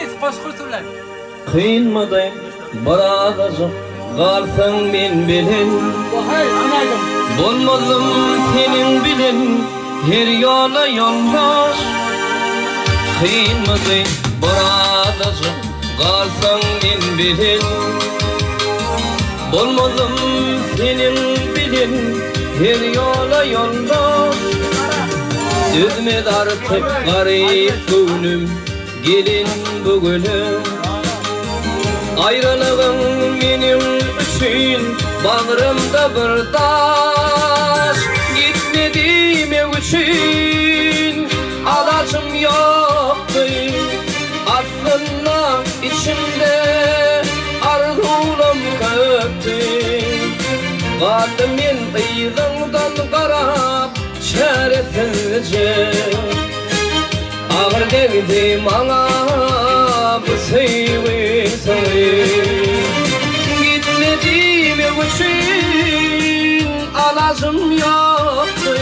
Artist goşgusy bilen. Kynmady birazajyk galsaň men bilen. Bolmazdym seniň bilen her ýola ýoldaş. Kynmady birazajyk galsaň men bilen. Bolmazdym seniň bilen her ýola ýoldaş. Dözmez artyk garyp göwnüm Gelin bu güne Aýralygyň meniň üçin bagrymda bir daş Gitme diýmek üçin alajym ýokdy Aslynda içimde arzuwlam köpdi Galdym men yzyňdan garap çäresizje. Agyr degdi maňa bu söýgiň soňy. Gitme diýmek üçin alajym ýokdy.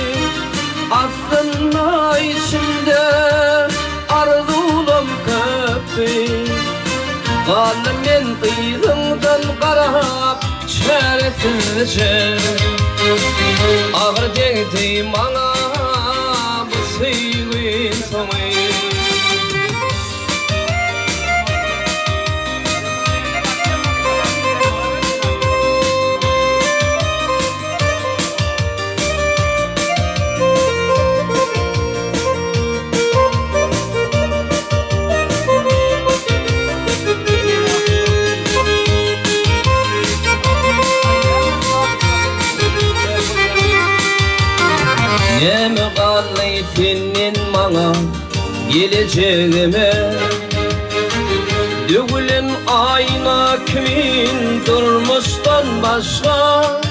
Aslynda içimde arzuwlam köpdi. Galdym men yzyňdan garap çäresizje. Agyr degdi maňa bu söýgiň soňy. Näme galdy senden maňa gelejegime Döwülen aýna kimin durmuşdan başga.